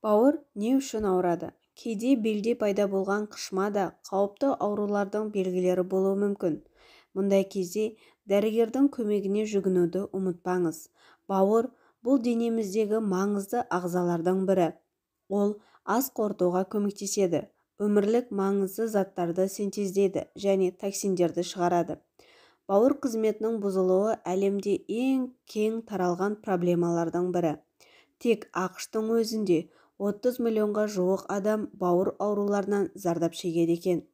Бауыр не үшін ауырады? Кейде белде пайда болған қышыма да қауіпті аурулардың белгілері болуы мүмкін. Мұндай кезде дәрігердің көмегіне жүгінуді ұмытпаңыз. Бауыр бұл денеміздегі маңызды ағзалардың бірі. Ол ас қорытуға көмектеседі, өмірлік маңызды заттарды синтездейді және токсиндерді шығарады. Бауыр қызметінің бұзылуы әлемде ең кең таралған проблемалардың бірі. Тек АҚШ-тың өзінде 30 миллионға жуық адам бауыр ауруларынан зардап шегеді екен.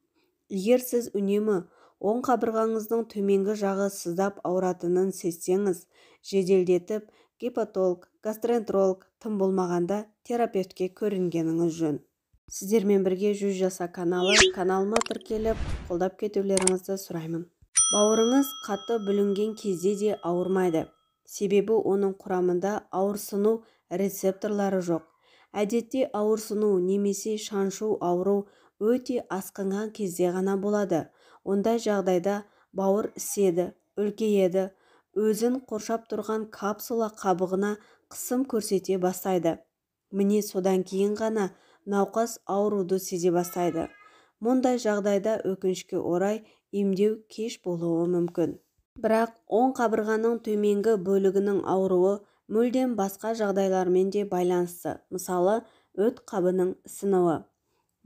Егер сіз үнемі оң қабырғаңыздың төменгі жағы сыздап ауыратынын сезсеңіз, жеделдетіп гепатолог, гастроэнтеролог, тым болмағанда терапевтке көрінгеніңіз жөн. Сіздермен бірге 100 жаса каналы, каналыма тіркеліп, қолдап кетулеріңізді сұраймын. Бауырыңыз қатты бүлінген кезде де ауырмайды. Себебі оның құрамында ауырсыну рецепторлары жоқ. Әдетте ауырсыну немесе шаншу ауру өте асқынған кезде ғана болады. Ондай жағдайда бауыр іседі, үлкейеді, өзін қоршап тұрған капсула қабығына қысым көрсете бастайды. Міне содан кейін ғана науқас ауруды сезе бастайды. Мұндай жағдайда өкінішке орай емдеу кеш болуы мүмкін. Бірақ оң қабырғаның төменгі бөлігінің ауруы мүлдем басқа жағдайлармен де байланысты, мысалы, өт қабының ісінуі.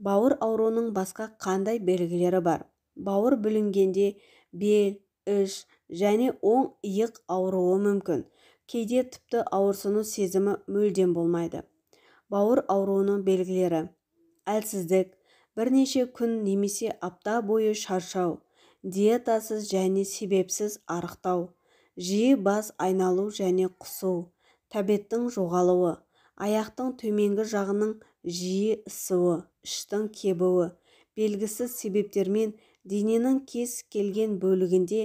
Бауыр ауруының басқа қандай белгілері бар? Бауыр бүлінгенде бел, іш және оң иық ауруы мүмкін. Кейде тіпті ауырсыну сезімі мүлдем болмайды. Бауыр ауруының белгілері: әлсіздік, бірнеше күн немесе апта бойы шаршау, диетасыз және себепсіз арықтау, жиі бас айналу және құсу, тәбеттің жоғалуы, аяқтың төменгі жағының жиі ысуы, іштің кебуі, белгісіз себептермен дененің кез келген бөлігінде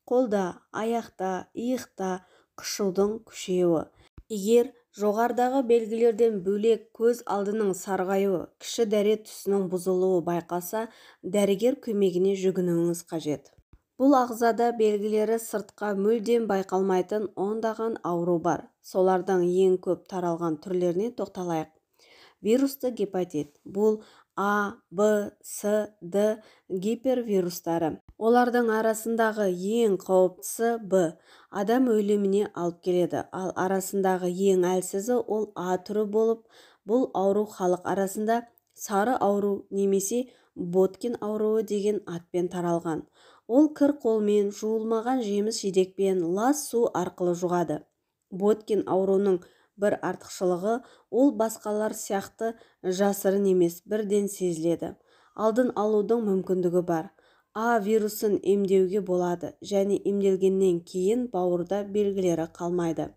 қолда, аяқта, иықта қышудың күшеюі. Егер жоғарыдағы белгілерден бөлек көз алдының сарғаюы, кіші дәрет түсінің бұзылуы байқалса, дәрігер көмегіне жүгінуіңіз қажет. Бұл ағзада белгілері сыртқа мүлдем байқалмайтын ондаған ауру бар. Солардың ең көп таралған түрлеріне тоқталайық. Вирусты гепатит. Бұл А, Б, С, Д гипервирустары. Олардың арасындағы ең қауіптісі Б, адам өліміне алып келеді. Ал арасындағы ең әлсізі ол А түрі болып, бұл ауру халық арасында сары ауру немесе Боткин ауруы деген атпен таралған. Ол кір қолмен, жуылмаған жеміс-жидекпен, лас су арқылы жұғады. Боткин ауруының бір артықшылығы, ол басқалар сияқты жасырын емес, бірден сезіледі. Алдын алудың мүмкіндігі бар. А вирусын емдеуге болады және емделгеннен кейін бауырда белгілері қалмайды.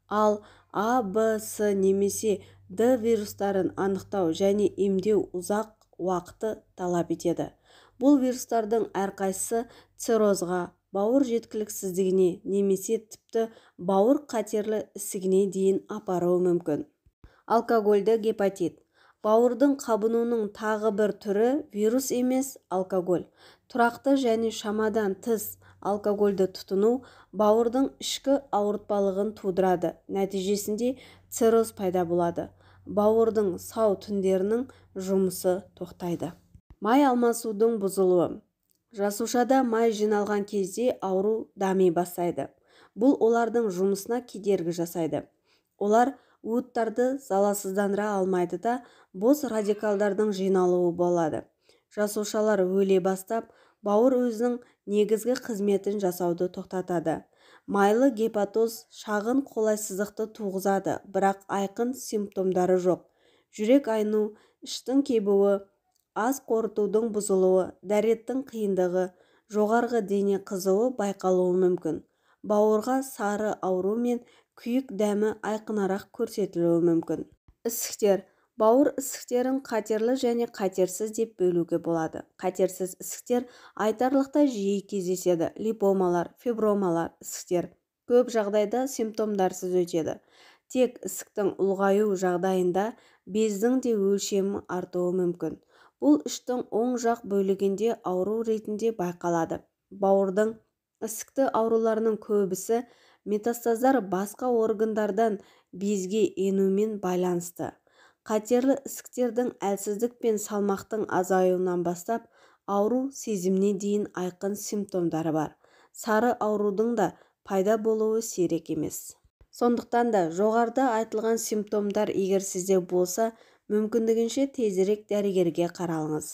Ал А, Б, С немесе Д вирустарын анықтау және емдеу ұзақ уақытты талап етеді. Бұл вирустардың әрқайсысы циррозға, бауыр жеткіліксіздігіне немесе тіпті бауыр қатерлі ісігіне дейін апаруы мүмкін. Алкогольді гепатит. Бауырдың қабынуының тағы бір түрі вирус емес, алкоголь. Тұрақты және шамадан тыс алкогольді тұтыну бауырдың ішкі ауыртпалығын тудырады. Нәтижесінде цирроз пайда болады. Бауырдың сау тіндерінің жұмысы тоқтайды. Май алмасудың бұзылуы. Жасушада май жиналған кезде ауру дами бастайды. Бұл олардың жұмысына кедергі жасайды. Олар уыттарды залалсыздандыра алмайды да, бос радикалдардың жиналуы болады. Жасушалар өле бастап, бауыр өзінің негізгі қызметін жасауды тоқтатады. Майлы гепатоз шағын қолайсыздықты туғызады, бірақ айқын симптомдары жоқ. Жүрек айну, іштің кебуі, ас қорытудың бұзылуы, дәреттің қиындығы, жоғарғы дене қызуы байқалуы мүмкін. Бауырға сары ауру мен күйік дәмі айқынырақ көрсетілуі мүмкін. Ісіктер. Бауыр ісіктерін қатерлі және қатерсіз деп бөлуге болады. Қатерсіз ісіктер айтарлықтай жиі кездеседі. Липомалар, фибромалар, ісіктер көп жағдайда симптомдарсыз өтеді. Тек ісіктің ұлғаю жағдайында бездің де өлшемі артуы мүмкін. Бұл іштің оң жақ бөлігінде ауру ретінде байқалады. Бауырдың ісікті ауруларының көбісі метастаздар басқа органдардан безге енумен байланысты. Қатерлі ісіктердің әлсіздік пен салмақтың азаюынан бастап, ауру сезіміне дейін айқын симптомдары бар. Сары аурудың да пайда болуы сирек емес. Сондықтан да жоғарыда айтылған симптомдар егер сізде болса, мүмкіндігінше тезірек дәрігерге қаралыңыз.